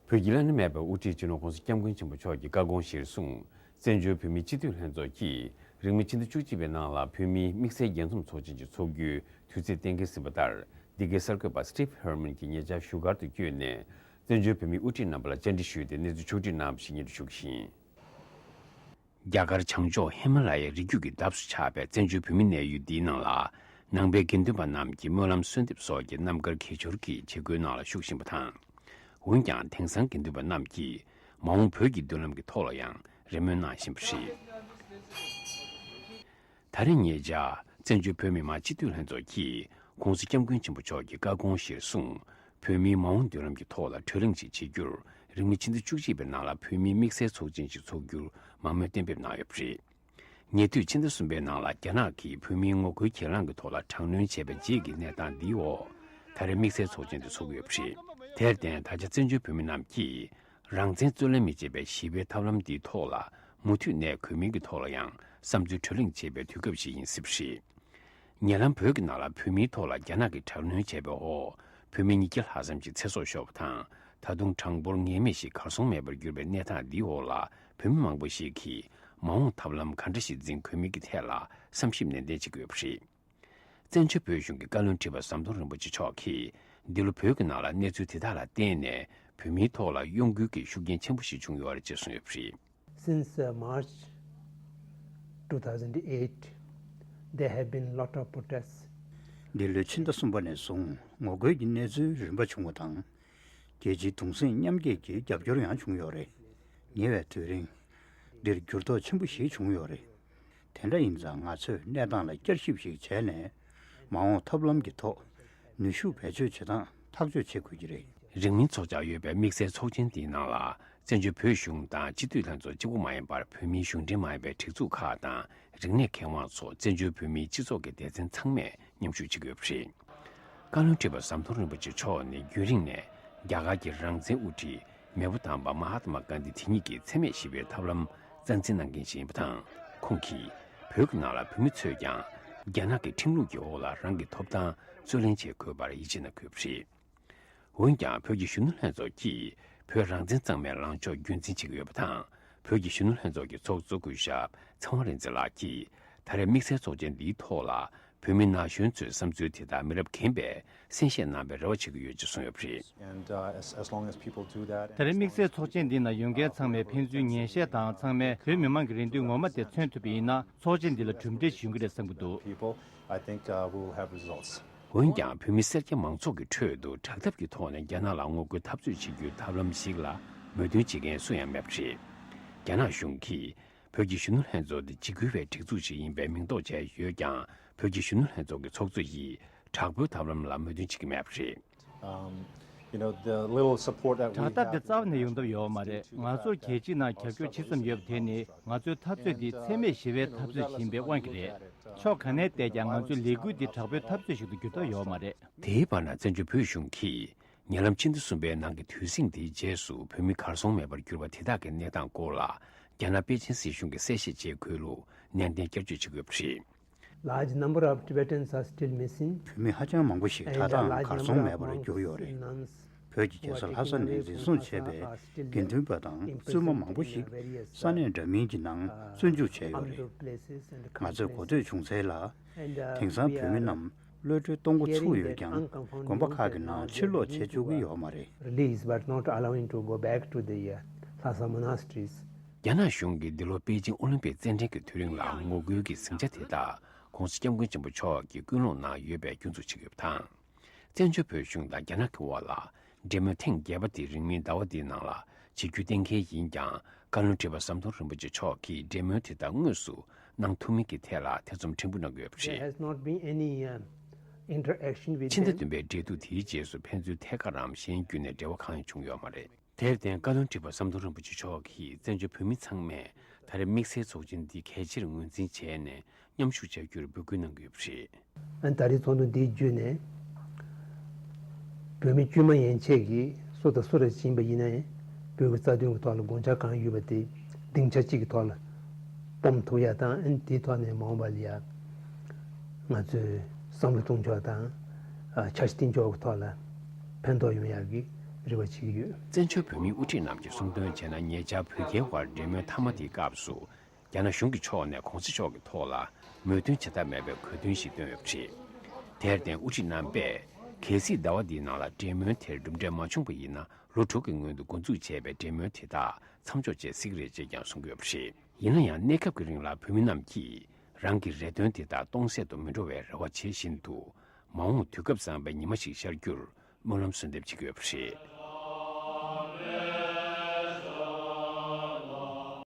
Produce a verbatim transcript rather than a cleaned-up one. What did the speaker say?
བོད་ཀྱི་བླ་ན་མེད་པའི་དབུ་ཁྲིད་སྤྱི་ནོར་༸གོང་ས་༸སྐྱབས་མགོན་ཆེན་པོ་མཆོག་གི་བཀའ་དགོངས་གཞིར་བཟུང་། བཙན་བྱོལ་བོད་མིའི་སྤྱི་འཐུས་ལྷན་ཚོགས་ཀྱིས་རིང་མིན་ཕྱི་ཟླ་བཅུ་གཅིག་པའི་ནང་ལ་བོད་མིའི་དམིགས་བསལ་རྒྱས་འཛོམས་ཚོགས་ཆེན་གྱི་འཚོགས་རྒྱུའི་དུས་ཚེས་གཏན་འཁེལ་ཟིན་པ་ལྟར། འདི་གའི་གསར་འགོད་པ་Steve Herman་གྱིས་ཉེ་ཆར་བཞུགས་སྒར་དུ་བསྐྱོད་ནས། བཙན་བྱོལ་བོད་མིའི་དབུ་ཁྲིད་རྣམ་པ་ལ་བཅར་འདྲི་ཞུས་ཏེ་གནས་ཚུལ་ཕྱོགས་བསྒྲིགས་གནང་བ་ཞིག་སྙན་སྒྲོན་ཞུ་གི་ཡིན། རྒྱ་གར་བྱང་ཕྱོགས་ཧི་མ་ལ་ཡའི་རི་རྒྱུད་ཀྱི་འདབས་སུ་ཆགས་པའི་བཙན་བྱོལ་བོད་མིའི་གནས་ཡུལ་འདིའི་ནང་ལ། ནང་པའི་དགེ་འདུན་པ་རྣམས་ཀྱིས་སྨོན་ལམ་གསོལ་འདེབས་སོགས་ཀྱི་རྣམ་དཀར་གྱེས་འབྱོར་གྱི་བྱེད་སྒོའི་ནང་ལ་ཞུགས་བཞིན་པ་དང་། འོན་ཀྱང་དེང་སང་དགེ་འདུན་པ་རྣམས་ཀྱིས་མ་འོངས་བོད་ཀྱི་མདུན་ལམ་གྱི་ཐོག་ལ་ཡང་རེ་སྨོན་གནང་བཞིན་པ་རེད། ད་རེས་ཉེ་ཆར་བཙན་བྱོལ་བོད་མི་མང་སྤྱི་འཐུས་ལྷན་ཚོགས་ཀྱིས་༸གོང་ས་༸སྐྱབས་མགོན་ཆེན་པོ་མཆོག་གི་བཀའ་དགོངས་གཞིར་བཟུང་། བོད་མིའི་མ་འོངས་མདུན་ལམ་གྱི་ཐོག་ལ་གྲོས་གླེང་ཞིག་བྱེད་རྒྱུར། རིང་མིན་ཕྱི་ཟླ་བཅུ་གཅིག་པའི་ནང་ལ་བོད་མིའི་དམིགས་བསལ་ཚོགས་ཆེན་ཞིག་འཚོགས་རྒྱུར་མང་མོས་གཏན་འབེབས་གནང་ཡོད་པ་རེད། ཉེ་དུས་ཕྱི་ཟླ་གསུམ་པའི་ནང་ལ་རྒྱ་ནག་གིས་བོད་མིའི་ངོ་རྒོལ་གྱེན་ལངས་ཀྱི་ཐོག་ལ་དྲག་གནོན་བྱས་པའི་རྗེས་ཀྱི་གནས་སྟངས་འདིའི་འོག་ད་རེས་དམིགས་བསལ་ཚོགས་ཆེན་དེ་འཚོགས་ཀྱི་ཡོད་པ་རེད། དེར་བརྟེན་ད་ཆ་བཙན་བྱོལ་བོད་མི་རྣམས་ཀྱིས་རང་བཙན་རྩོད་ལེན་མི་བྱེད་པའི་ཞི་བའི་ཐབས་ལམ་འདིའི་ཐོག་ལ་མུ་མཐུད་ནས་གུས་མིང་གི་ཐོག་ལ་ཡང་བསམ་ཚུལ་གྲོས་གླེང་བྱེད་པའི་དུས་སྐབས་ཤིག་ཡིན་སྲིད་པ་རེད། ཉེ་ལམ་བོད་ཀྱི་ནང་ལ་བོད་མིའི་ཐོག་ལ་རྒྱ་ནག་གིས་དྲག་གནོན་བྱས་པའི་འོག་བོད་མི་ཉིས་བརྒྱ་ལྷག་ཙམ་གྱི་ཚེ་སྲོག་ཤོར་བ་དང་། ད་དུང་གྲངས་འབོར་ངེས་མེད་ཞིག་གར་སོང་མེད་པར་གྱུར་པའི་གནས་སྟངས་འདིའི་འོག་ལ་བོད་མི་མང་པོ་ཞིག་གིས་མ་འོངས་ཐབས་ལམ་ག་འདྲ་ཞིག་འཛིན་དགོས་མིན་གྱི་ཐད་ལ་བསམ་ཞིབ་ནན་ཏན་བྱེད་ཀྱི་ཡོད་པ་རེད། བཙན་བྱོལ་བོད་གཞུང་གི་བཀའ་བློན་ཁྲི་པ་ཟམ་གདོང་རིན་པོ་ཆེ་མཆོག་གིས་འདི་ལོ་བོད་ཀྱི་ནང་ལ་གནས་ཚུལ་དེ་དག་ལ་བརྟེན་ནས་བོད་མིའི་ཐོག་ལ་གཡོ་འགུལ་གྱི་ཤུགས་རྐྱེན་ཆེན་པོ་ཞིག་བྱུང་ཡོད་རེད་ཅེས་གསུངས་ཡོད་པ་རེད། Since uh, March two thousand eight, there have been lot of protests. འདི་ལོའི་ཕྱི་ཟླ་གསུམ་པ་ནས་བཟུང་ངོ་རྒོལ་གྱི་གནས་ཚུལ་རིམ་པ་བྱུང་བ་དང་། རྒྱལ་སྤྱིའི་གདུང་སེམས་མཉམ་སྐྱེད་ཀྱི་རྒྱབ་སྐྱོར་ཡང་བྱུང་ཡོད་རེད། ཉེ་བའི་དུས་རིང་འདིར་འགྱུར་ལྡོག་ཆེན་པོ་ཞིག་བྱུང་ཡོད་རེད། དེ་འདྲ་ཡིན་ཙང་ང་ཚོས་གནས་སྟངས་ལ་བསྐྱར་ཞིབ་ཞིག་བྱས་ནས་མ་འོངས་ཐབས་ལམ་གྱི་ཐོག་ནུས་ཤུགས་བེད་སྤྱོད་བྱེད་སྟངས་ཐག་གཅོད་བྱེད་དགོས་ཀྱི་རེད། རིང་མིན་འཚོགས་འཆར་ཡོད་པའི་དམིགས་བསལ་ཚོགས་ཆེན་འདིའི་ནང་ལ་བཙན་བྱོལ་བོད་གཞུང་དང་སྤྱི་འཐུས་ལྷན་ཚོགས་གཅིག་པུ་མ་ཡིན་པར་བོད་མིའི་གཞུང་འབྲེལ་མ་ཡིན་པའི་སྒྲིག་འཛུགས་ཁག་དང་རིག་གནས་མཁས་དབང་སོགས་བཙན་བྱོལ་བོད་མིའི་སྤྱི་ཚོགས་ཀྱི་སྡེ་ཚན་ཚང་མས་མཉམ་ཞུགས་བྱེད་ཀྱི་ཡོད་པ་རེད། བཀའ་བློན་ཁྲི་པ་ཟམ་གདོང་རིན་པོ་ཆེ་མཆོག་ནི་རྒྱུན་རིང་ནས་རྒྱ་གར་གྱི་རང་བཙན་དབུ་ཁྲིད་མེས་པོ་དམ་པ་མ་ཧཱ་ཏ་མ་གྷན་དྷི་དེ་ཉིད་ཀྱི་འཚེ་མེད་ཞི་བའི་ཐབས་ལམ་རྩ་འཛིན་གནང་མཁན་ཞིག་ཡིན་པ་དང་། ཁོང་གིས་བོད་ཀྱི་ནང་ལ་བོད་མི་ཚོས་ཀྱང་རྒྱ་ནག་གི་ཁྲིམས་ལུགས་ཀྱི་འོག་ལ་རང་གི་ཐོབ་ཐང་རྩོད་ལེན་བྱེད་དགོས་པར་ཡིད་ཆེས་གནང་གི་ཡོད་པ་རེད། འོན་ཀྱང་བོད་ཀྱི་གཞོན་ནུ་ལྷན་ཚོགས་ཀྱིས་བོད་རང་བཙན་གཙང་མའི་ལངས་ཕྱོགས་རྒྱུན་འཛིན་བྱེད་ཀྱི་ཡོད་པ་དང་། བོད་ཀྱི་གཞོན་ནུ་ལྷན་ཚོགས་ཀྱི་ཚོགས་གཙོ་སྐུ་ཞབས་ཚེ་དབང་རིག་འཛིན་ལགས་ཀྱིས་ད་རེས་དམིགས་བསལ་ཚོགས་ཆེན་འདིའི་ཐོག་ལ་བོད་མི་ན་གཞོན་ཚོའི་བསམ་ཚུལ་དེ་དག་མི་རབས་རྒན་པས་གསན་བཞེས་གནང་བའི་རེ་བ་བྱེད་ཀྱི་ཡོད་ཅེས་གསུངས་ཡོད་པ་རེད། And uh, as, as long as people do that, ད་རེས་དམིགས་བསལ་ཚོགས་ཆེན་འདི་ན་ཡོང་མཁན་ཚང་མས་ཕན་ཚུན་ཉན་བཤད་དང་། ཚང་མས་བོད་མི་མང་གི་རེ་འདུན་ངོ་མ་དེ་མཚོན་ཐུབ་པ་ཡིན་ན་ཚོགས་ཆེན་འདི་ལ་གྲུབ་འབྲས་ཡོང་གི་རེད་བསམ་གྱི་འདུག people, I think uh, we will have results. འོན་ཀྱང་བོད་མི་སེར་སྐྱ་མང་ཚོགས་ཀྱི་ཁྲོད་དུ་དྲག་འཐབ་ཀྱི་ཐོག་ནས་རྒྱ་ནག་ལ་ངོ་རྒོལ་འཐབ་རྩོད་བྱེད་རྒྱུའི་ཐབས་ལམ་ཞིག་ལ་མོས་མཐུན་བྱེད་མཁན་སུ་ཡང་མེད་པ་རེད། རྒྱ་ནག་གཞུང་གིས་བོད་ཀྱི་གཞོན་ནུ་ལྷན་ཚོགས་འདི་འཇིགས་སྐུལ་བའི་སྒྲིག་འཛུགས་ཤིག་ཡིན་པའི་མིང་འདོགས་བྱས་ཡོད་ཀྱང་། བོད་ཀྱི་གཞོན་ནུ་ལྷན་ཚོགས་ཀྱི་ཚོགས་གཙོ་ཡིས་དྲག་པོའི་ཐབས་ལམ་ལ་མོས་མཐུན་བྱེད་ཀྱི་མེད་པ་རེད། Um, you know, the little support that we དྲག་འཐབ་དེ་རྩ་བ་ནས་ཡོང་ཐབས་ཡོད་མ་རེད། ང་ཚོར་རྒྱལ་སྤྱིའི་ནང་རྒྱབ་སྐྱོར་ཇི་ཙམ་ཡོད་པ་དེ་ནི་ང་ཚོའི་འཐབ་རྩོད་འདི་འཚེ་མེད་ཞི་བའི་འཐབ་རྩོད་ཞིག་ཡིན་པའི་དབང་གིས་རེད། ཕྱོགས་ག་ནས་བལྟས་ཀྱང་ང་ཚོའི་ལས་འགུལ་འདི་དྲག་པོའི་འཐབ་རྩོད་ཞིག་ཏུ་འགྱུར་ཐབས་ཡོད་མ་རེད། དེའི་བར་ན་བཙན་བྱོལ་བོད་གཞུང་གིས་ཉེ་ལམ་ཕྱི་ཟླ་གསུམ་པའི་ནང་གི་དུས་ཟིང་དེའི་རྗེས་སུ་བོད་མི་གར་སོང་མེད་པར་གྱུར་པ་དེ་དག་གི་གནས་སྟངས་སྐོར་ལ་རྒྱ་ནག་པེ་ཅིན་སྲིད་གཞུང་གིས་གསལ་བཤད་བྱེད་དགོས་ལུགས་ནན་ཏན་བསྐྱར་བརྗོད་བྱེད་དགོས་པ་རེད། Large number of Tibetans are still missing. བོད་མི་ཧ་ཅང་མང་པོ་ཞིག་ད་ལྟའང་གར་སོང་མེད་པར་གྱུར་ཡོད་རེད། བོད་ཀྱི་རྒྱལ་ས་ལྷ་ས་ནས་འཛིན་བཟུང་བྱས་པའི་དགེ་འདུན་པ་དང་བཙུན་མ་མང་པོ་ཞིག་ས་གནས་འདྲ་མིན་གྱི་ནང་བཙོན་འཇུག་བྱས་ཡོད་རེད། ང་ཚོས་གོ་ཐོས་བྱུང་གསལ་ལ། དེང་སང་བོད་མི་རྣམས་གློད་གྲོལ་གཏོང་འགོ་ཚུགས་ཡོད་ཀྱང་དགོན་པ་ཁག་གི་ནང་ཕྱིར་ལོག་བྱེད་བཅུག་གི་ཡོད་མ་རེད། Release, but not allowing to go back to the uh, Lhasa monasteries. རྒྱ་ནག་གཞུང་གིས་འདི་ལོ་པེ་ཅིང་ཨོ་ལིམ་པིག་རྩེད་འགྲན་གྱི་དུས་རིང་ལ་ངོ་རྒོལ་གྱི་ཟིང་ཆ་དེ་དག་༸གོང་ས་༸སྐྱབས་མགོན་ཆེན་པོ་མཆོག་གིས་སྐུལ་སློང་གནང་ཡོད་པའི་སྐྱོན་འཛུགས་བྱེད་ཀྱི་ཡོད་པ་དང་། བཙན་བྱོལ་བོད་གཞུང་དང་རྒྱ་ནག་གི་དབར་ལ་འབྲེལ་མོལ་ཐེངས་བརྒྱད་པ་དེ་རིང་མིན་ཟླ་བ་འདིའི་ནང་ལ་བྱེད་རྒྱུ་གཏན་འཁེལ་ཡིན་ཀྱང་། བཀའ་བློན་ཁྲི་པ་ཟམ་གདོང་རིན་པོ་ཆེ་མཆོག་གིས་འབྲེལ་མོལ་དེ་དག་དངོས་སུ་གནང་ཐུབ་མིན་གྱི་ཐད་ལ་ཐེ་ཚོམ་ཕྲན་བུ་གནང་གི་ཡོད་པ་རེད། There has not been any uh, interaction with ཕྱི་ཟླ་them. བདུན་པའི་འབྲེལ་གཏུག་དེའི་རྗེས་སུ་ཕན་ཚུན་ཐད་ཀར་རམ་གཞན་བརྒྱུད་ནས་འབྲེལ་བ་གང་ཡང་བྱུང་ཡོད་མ་རེད། དེར་བརྟེན་བཀའ་བློན་ཁྲི་པ་ཟམ་གདོང་རིན་པོ་ཆེ་མཆོག་གིས་བཙན་བྱོལ་བོད་མི་ཚང་མས་ད་རེས་དམིགས་བསལ་ཚོགས་ཆེན་འདི་གལ་ཆེར་ངོས་འཛིན་བྱས་ནས་མཉམ་ཞུགས་བྱ་རྒྱུར་འབོད་སྐུལ་གནང་གི་ཡོད་པ་རེད། ཨན་ད་རེས་ཚོགས་འདུ་འདི་བརྒྱུད་ནས་བོད་མི་དཀྱུས་མ་ཡན་ཆད་ཀྱིས་སུ་དང་སུ་རེ་ཡིན་པ་ཡིན་ནའི་བོད་ཀྱི་རྩ་དོན་གྱི་ཐོག་ལ་དགོངས་འཆར་གང་ཡོད་པ་དེ་སྡིངས་ཆ་གཅིག་གི་ཐོག་ལ་སྤོམ་ཐུབ་ཡ་དང་། ཨན་དེའི་ཐོག་ནས་མ་འོངས་པ་ལ་ཡ་ང་ཚོས་བསམ་བློ་གཏོང་ཕྱོགས་དང་འཆར་གཞི་བཏིང་ཕྱོགས་ཀྱི་ཐོག་ལ་ཕན་ཐོགས་ཡོང་ཡ་གི་ རེ་བ་བྱེད་ཀྱི་ཡོད། བཙན་བྱོལ་བོད་མིའི་དབུ་ཁྲིད་རྣམས་ཀྱིས་གསུངས་དོན་བྱས་ན། ཉེ་ཆར་བོད་རྒྱའི་དབར་འབྲེལ་མོལ་མཐའ་མ་དེའི་སྐབས་སུ། རྒྱ་ནག་གཞུང་གི་ཕྱོགས་ནས་གོང་ས་མཆོག་གི་ཐོག་ལ་མོས་མཐུན་བྱེད་ཐབས་མེད་པའི་གོ་དོན་ཞིག་བཏོན་ཡོད་པ་རེད། དེར་བརྟེན་དབུ་ཁྲིད་རྣམ་པས། གལ་སྲིད་ཟླ་བ་འདིའི་ནང་ལ་འབྲེལ་མོལ་དེར་གྲུབ་འབྲས་མ་བྱུང་བ་ཡིན་ན། ལོ་དྲུག་གི་སྔོན་དུ་འགོ་འཛུགས་བྱས་པའི་འབྲེལ་མོལ་དེ་དག་མཚམས་འཇོག་བྱེད་སྲིད་ཀྱི་རེད་ཅེས་ཀྱང་གསུངས་ཀྱི་ཡོད་པ་རེད། ཡིན་ན་ཡང་། གནས་སྐབས་ཀྱི་རིང་ལ་བོད་མི་རྣམས་ཀྱིས་རང་གི་རེ་འདུན་དེ་དག་སྟོང་ཟད་དུ་མི་འགྲོ་བའི་རེ་བ་བྱེད་བཞིན་དུ། མ་འོངས་དུས་སྐབས་བཟང་པའི་ཉི་མ་ཞིག་ཤར་རྒྱུར་སྨོན་ལམ་གསོལ་འདེབས་བྱེད་ཀྱི་ཡོད་པ་རེད།